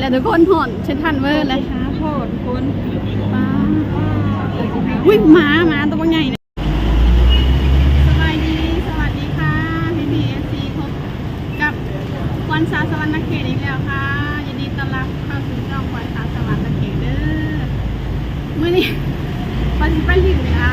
ແຕ່ທຸກຄົນ ຮອດເຊັນທຣານເວີລແລ້ວ ໂອເຄ ຫາພໍ່ທຸກຄົນ ປາ ອຸ້ຍ ໝາ ໝາຕົວບັກໃຫຍ່. ສະບາຍດີ ສະຫວັດດີຄ່ະ ພີ່ໆ ເອັຟຊີ ພົບກັບຂວັນສາວສະຫວັນນະເຂດອີກແລ້ວຄ່ະ. ຍິນດີຕ້ອນຮັບເຂົ້າສູ່ຊ່ອງຂວັນສາວສະຫວັນນະເຂດເດີ້. ມື້ນີ້ວ່າຊິໄປຫຼິ້ນ ອ່າ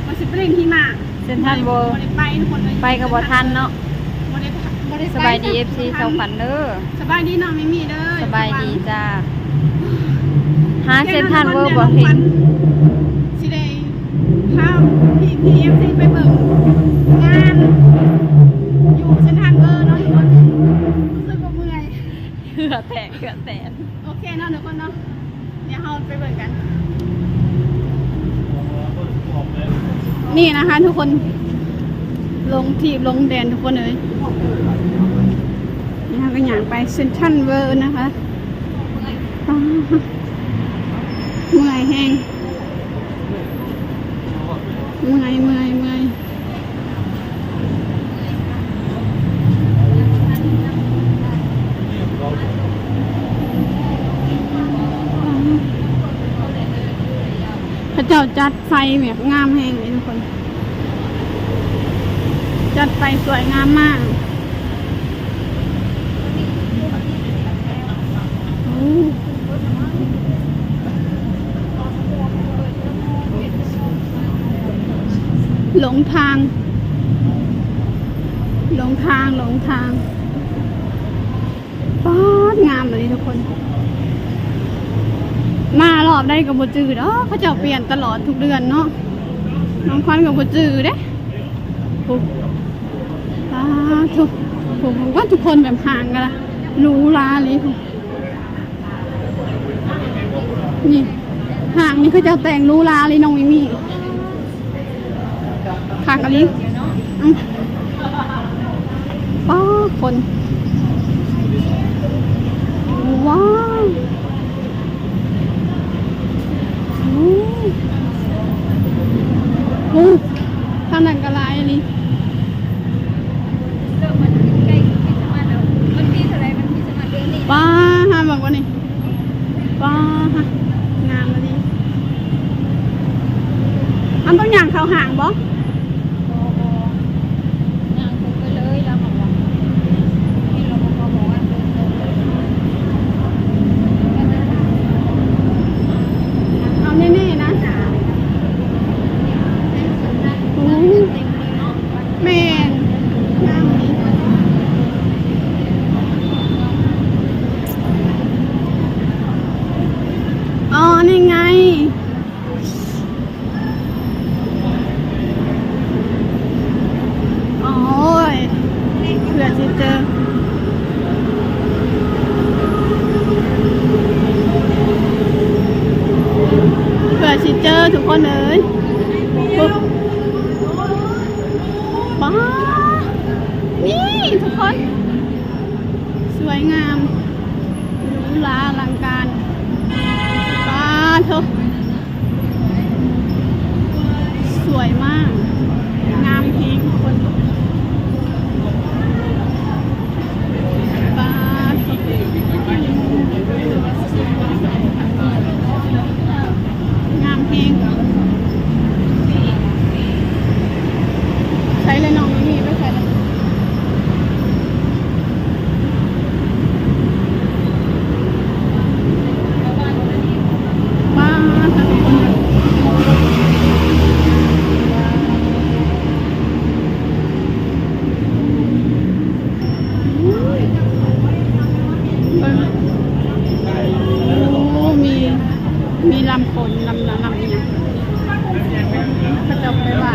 ວ່າຊິໄປຫຼິ້ນຫິມະ ເຊັນທຣານເວີລ ບໍ່ໄດ້ໄປທຸກຄົນເອີຍ ໄປກໍບໍ່ທັນເນາະ ບໍ່ໄດ້ ບໍ່ໄດ້ໄປ. ສະບາຍດີ ເອັຟຊີ ສາວຂວັນເດີ້. ສະບາຍດີນ້ອງມິມີເດີ້. ສະບາຍດີຈ້າ. ຫາເຊັນທຣານເວີລບໍ່ເຫັນ. ຊິໄດ້ພາພີ່ໆ ເອັຟຊີ ໄປເບິ່ງງານຢູ່ເຊັນທຣານເວີລເນາະທຸກຄົນ. ຮູ້ສຶກວ່າເມື່ອຍ ເຫື່ອແຕກ ເຫື່ອແຕກ. ໂອເຄເນາະທຸກຄົນເນາະ ດຽວເຮົາໄປເບິ່ງກັນ. ນີ້ນະຄະທຸກຄົນ ລົງທີບລົງແດນທຸກຄົນເອີຍ. ນີ້ເຮົາກໍຍ່າງໄປເຊັນທຣານເວີລນະຄະ. ເມື່ອຍແຮງ ເມື່ອຍ ເມື່ອຍ ເມື່ອຍ. ເຂົາເຈົ້າຈັດໄຟແບບງາມແຮງເລີຍທຸກຄົນ ຈັດໄຟສວຍງາມມາກ. ໂອ້ ຫຼົງທາງ ຫຼົງທາງ ຫຼົງທາງ. ປາດ ງາມອີ່ຫຼີທຸກຄົນ ມາຮອບໃດກໍບໍ່ຈື່ດອກ ເຂົາເຈົ້າປ່ຽນຕະຫຼອດທຸກເດືອນເນາະ. ນ້ອງຂວັນກໍບໍ່ຈື່ເດ້. ໂອ້ ສາທຸ ໂອ້ ວ່າທຸກຄົນແບບຫ້າງກະຫຼູຫຼາອີ່ຫຼີ. ນີ້ ຫ້າງນີ້ເຂົາເຈົ້າແຕ່ງຫຼູຫຼາອີ່ຫຼີ ນ້ອງມິມີ. ຄັກອີ່ຫຼີ. ອື ປາດ ຄົນ ວ້າວ. ໂອ້ ໂອ້ ທາງນັ້ນກໍຫຼາຍອີ່ຫຼີ. ປາ ຫາເບິ່ງວ່ານີ້ ປາ ຫາ ງາມອີ່ຫຼີ. ອັນຕ້ອງຍ່າງເຂົ້າຫ້າງບໍ່? ບໍ່ ບໍ່ ຍ່າງເຂົ້າໄປເລີຍ ລາວບອກວ່າ ເຫັນລາວບອກວ່າ ເດີນເຂົ້າໄປເລີຍ ເອົາແນ່ໆ ນະ. ໂອ້ ແມ່ນ ງາມອີ່ຫຼີ. ອໍ ນີ້ໄງ. ໂອ້ຍ ເພື່ອຊິເຈີ ເພື່ອຊິເຈີທຸກຄົນເອີຍ. ປາ ນີ້ທຸກຄົນ ສວຍງາມ ຫຼູຫຼາອະລັງການ. ປາໂທ້ ສວຍມາກ ງາມແຮງທຸກຄົນ. ປາໂທ້ ງາມແຮງ. ໃສລະນ້ອງມີໄປໃສລະ? ປາດ ທາງນີ້ຄົນ ເບິ່ງ ໂອ້ ມີ ມີລຳຄົນ ລຳ ລຳ ລຳອີ່ຫຍັງ ເຂົາເຈົ້າໄປໄຫວ້.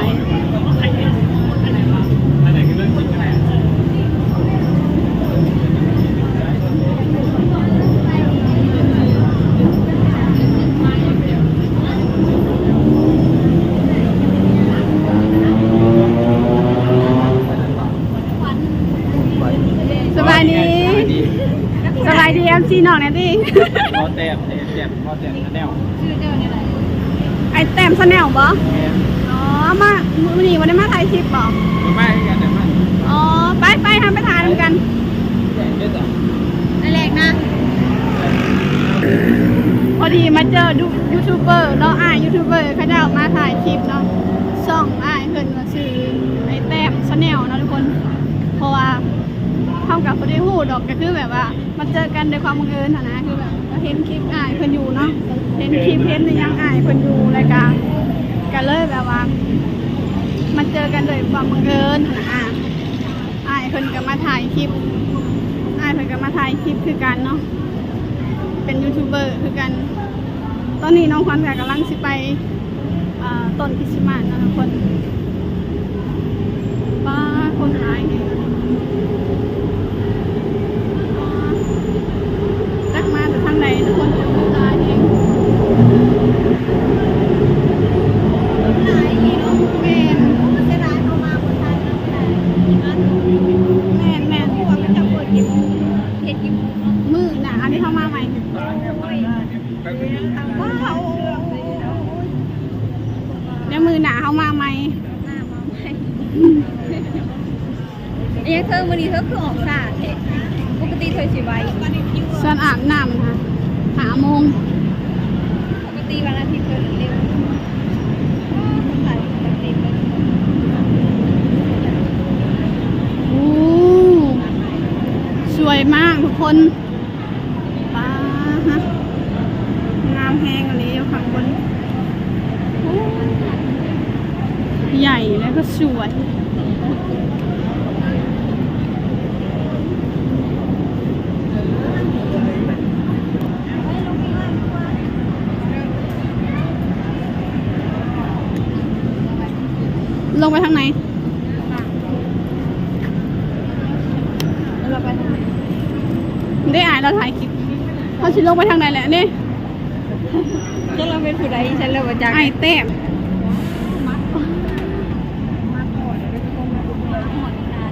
ສະບາຍດີ ສະບາຍດີ ສະບາຍດີ ເອັຟຊີ ນ້ອງແດ່ຕິ. ບໍ່ແຕ້ມ ເອັຟ ແຈ່ມ ບໍ່ແຈ່ມ ຊາແນວ ຊື່ເຈົ້າແນວໃດ? ໄອ້ແຕ້ມ ຊາແນວ ບໍ່? ແມ່ນ. ອໍ ມາ ມື້ນີ້ບໍ່ໄດ້ມາຖ່າຍຄລິບບໍ່? ມາ ມາຄືກັນ ມາ. ອໍ ໄປ ໄປ ເຮົາໄປຖ່າຍນຳກັນ. ແລກນະ. ທີ່ມາເຈີຢູ ຢູທູບເບີເນາະ ອ້າຍຢູທູບເບີເຂົາເຈົ້າມາຖ່າຍຄລິບເນາະ. ຊ່ອງອ້າຍເພິ່ນວ່າຊື່ໄອ້ແຕ້ມ Channel ເນາະທຸກຄົນ. ເພາະວ່າເຮົາກໍບໍ່ໄດ້ຮູ້ດອກ ກໍຄືແບບວ່າມາເຈີກັນໂດຍຄວາມບັງເອີນຫັ້ນນະ. ຄືແບບວ່າເຫັນຄລິບອ້າຍເພິ່ນຢູ່ເນາະ ເຫັນຄລິບເຫັນອີ່ຫຍັງອ້າຍເພິ່ນຢູ່ ແລ້ວກໍ ກໍເລີຍແບບວ່າມາເຈີກັນໂດຍຄວາມບັງເອີນຫັ້ນນະ. ອ້າຍເພິ່ນກໍມາຖ່າຍຄລິບ ອ້າຍເພິ່ນກໍມາຖ່າຍຄລິບຄືກັນເນາະ ເປັນຢູທູບເບີຄືກັນ. ຕອນນີ້ນ້ອງຂວັນກໍກຳລັງຊິໄປ ເອີ ຕົ້ນຄຣິສມາດເນາະທຸກຄົນ. ປ້າ ຄົນຫຼາຍແຮງ ຈັກມາແຕ່ທາງໃດທຸກຄົນ ຄົນຫຼາຍແຮງ. ແມ່ນ ແມ່ນໆ ມື້ໜ້າທີ່ເຮົາມາໃໝ່ ດຽວມື້ໜ້າເຮົາມາໃໝ່. ອີ່ຫຍັງເທີ ມື້ນີ້ເທີຄືອອກຊ້າແທ້? ປົກກະຕິເທີຊິໄວ. ສ່ວນອາບນ້ຳຫັ້ນຫ້າໂມງ. ປົກກະຕິວັນອາທິດເທີເລັວ. ໂອ້ ສວຍມາກທຸກຄົນ. ປາຮະ ງາມແຮງອີ່ຫຼີຢູ່ຂ້າງບົນ. ໂອ້ ໃຫຍ່ແລ້ວກໍສວຍ. ລົງໄປທາງໃນ ເດ້ ອ້າຍລາວຖ່າຍຄລິບ. ເຮົາຊິລົງໄປທາງໃດແຫຼະນີ້? ຈັກລາວເປັນຜູ້ໃດ ຊັ້ນລາວບໍ່ຈັກ. ອ້າຍແຕ້ມ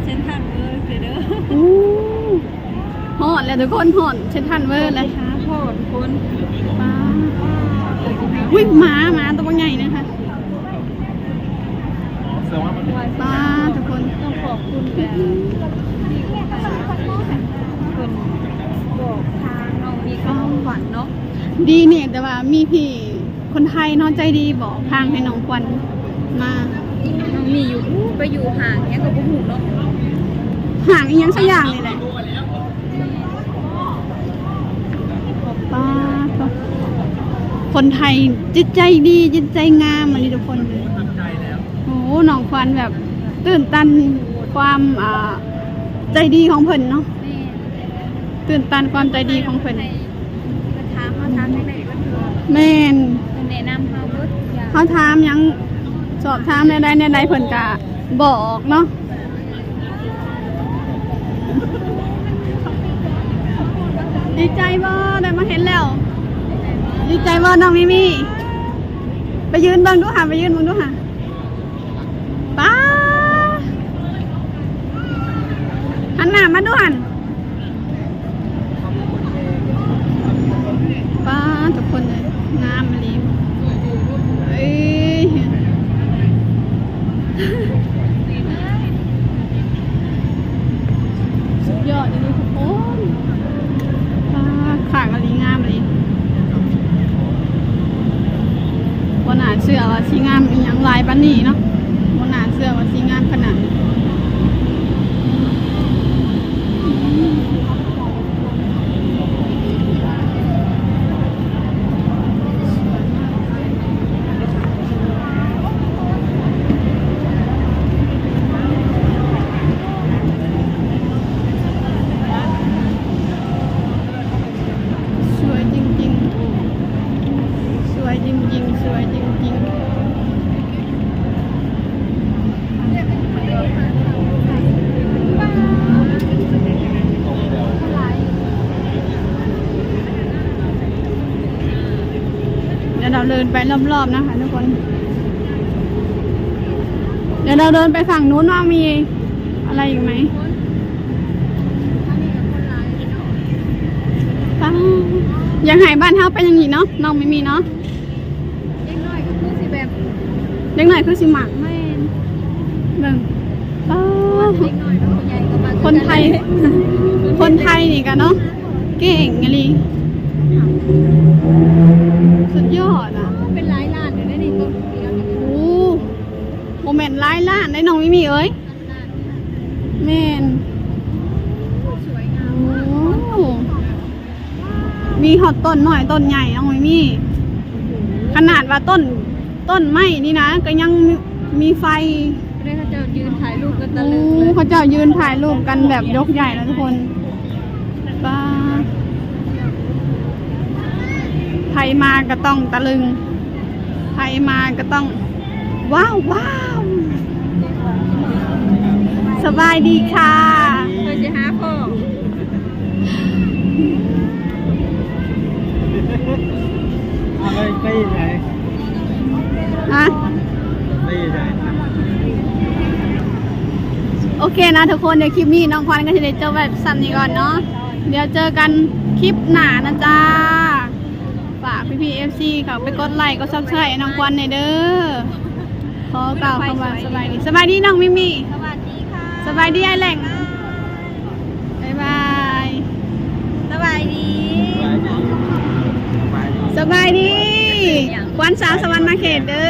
ເຊັນທຣານເວີເດີ. ໂອ້ ຮອດແລ້ວທຸກຄົນ ຮອດເຊັນທຣານເວີແລ້ວ. ຮອດທຸກຄົນ. ປ້າ ອຸ້ຍ ໝາ ໝາຕົວບັກໃຫຍ່ນະຄະ. ປ້າ ທຸກຄົນ ຕ້ອງຂອບຄຸນແບບເພິ່ນບອກທາງເຮົາ ມີຄວາມຂວັນເນາະ. ດີນີ້ ແຕ່ວ່າມີພີ່ຄົນໄທເນາະ ໃຈດີບອກທາງໃຫ້ນ້ອງຂວັນມາ. ນ້ອງມີຢູ່ ໄປຢູ່ຫ້າງຫຍັງກໍບໍ່ຮູ້ເນາະ ຫ້າງອີ່ຫຍັງສັກຢ່າງນີ້ແຫຼະ. ປ້າ ຄົນໄທຈິດໃຈດີ ຈິດໃຈງາມອີ່ຫຼີທຸກຄົນ. ໂອ້ ນ້ອງຂວັນແບບຕື່ນຕັນຄວາມ ອ່າ ໃຈດີຂອງເພິ່ນເນາະ. ຕື່ນຕັນຄວາມໃຈດີຂອງເພິ່ນ. ເພິ່ນຖາມ ເຮົາຖາມຈັ່ງໃດເພິ່ນ ແມ່ນ ເພິ່ນແນະນຳເຮົາເບິດຢ່າງ. ເຮົາຖາມຫຍັງ ສອບຖາມແນວໃດແນວໃດ ເພິ່ນກະບອກເນາະ. ດີໃຈບໍ່ ໄດ້ມາເຫັນແລ້ວ? ດີໃຈບໍ່ ນ້ອງມີມີ? ໄປຢືນເບິ່ງດູຫາ ໄປຢືນເບິ່ງດູຫາ. ປ້າ ຫັນໜ້າມາດູຫັ້ນ. ປ້າ ທຸກຄົນເອີຍ ງາມອີ່ຫຼີ. ເອີຍ ສຸດຍອດອີ່ຫຼີທຸກຄົນ. ປາດ ຄັກອີ່ຫຼີ ງາມອີ່ຫຼີ. ບໍ່ໜ້າເຊື່ອວ່າຊິງາມອີ່ຫຍັງຫຼາຍປານນີ້ເນາະ. ບໍ່ໜ້າເຊື່ອວ່າຊິງາມຂະໜາດນີ້. ສວຍຈິງໆ ສວຍຈິງໆ ສວຍຈິງໆ. เดี๋ยวเราเดินไปรอบๆ นะคะทุกคน เดี๋ยวเราเดินไปฝั่งนู้นว่ามีอะไรอีกไหม. ປາດ ຢາກໃຫ້ບ້ານເຮົາເປັນຢ່າງນີ້ເນາະ ນ້ອງມີມີເນາະ. ເດັກນ້ອຍກໍຄືຊິແບບ ເດັກນ້ອຍຄືຊິມັກ. ແມ່ນ ເບິ່ງ ປາດ ເດັກນ້ອຍກັບຜູ້ໃຫຍ່ກໍມັກ ຄົນໄທ ຄືກັນ ຄົນໄທນີ້ກະເນາະ ເກັ່ງອີ່ຫຼີ. ສຸດຍອດອະ ເປັນຫຼາຍລ້ານຢູ່ເດ້ນີ້ ຕົ້ນດຽວນີ້. ໂອ້ ບໍ່ແມ່ນຫຼາຍລ້ານເດ້ນ້ອງມິມີເອີຍ. ແມ່ນ ສວຍງາມ ໂອ້ ມີຮອດຕົ້ນນ້ອຍຕົ້ນໃຫຍ່ນ້ອງມິມີ. ຂະໜາດວ່າຕົ້ນ ຕົ້ນໄມ້ນີ້ນະ ກໍຍັງມີໄຟ. ເຂົາເຈົ້າຢືນຖ່າຍຮູບກັນຕະລຶງເລີຍ ເຂົາເຈົ້າຢືນຖ່າຍຮູບກັນແບບຍົກໃຫຍ່ນະທຸກຄົນ. ປ້າ ໃຜມາກໍຕ້ອງຕະລຶງ ໃຜມາກໍຕ້ອງ ວ້າວ ວ້າວ. ສະບາຍດີຄ່ະ ເພິ່ນຊິຫາພໍ່ ເອົາໄປ ໄປໃສ? ຮະ? ໄປໃສ? ໂອເຄນະທຸກຄົນ ດຽວຄລິບນີ້ນ້ອງຂວັນກໍຊິໄດ້ຈົບໄວ້ສ່ຳນີ້ກ່ອນເນາະ. ດຽວເຈີກັນຄລິບໜ້ານະຈ້າ. ຝາກພີ່ໆ ເອັຟຊີ ເຂົ້າໄປກົດໄລ້ ກົດ Subscribe ໃຫ້ນ້ອງຂວັນແດ່ເດີ. ຂໍກ່າວຄຳວ່າສະບາຍດີ ສະບາຍດີນ້ອງມິມີ ສະບາຍດີຄ່ະ ສະບາຍດີອ້າຍແຫຼງ ບາຍບາຍ ສະບາຍດີ ສະບາຍດີ ຂວັນສາວສະຫວັນນະເຂດເດີ.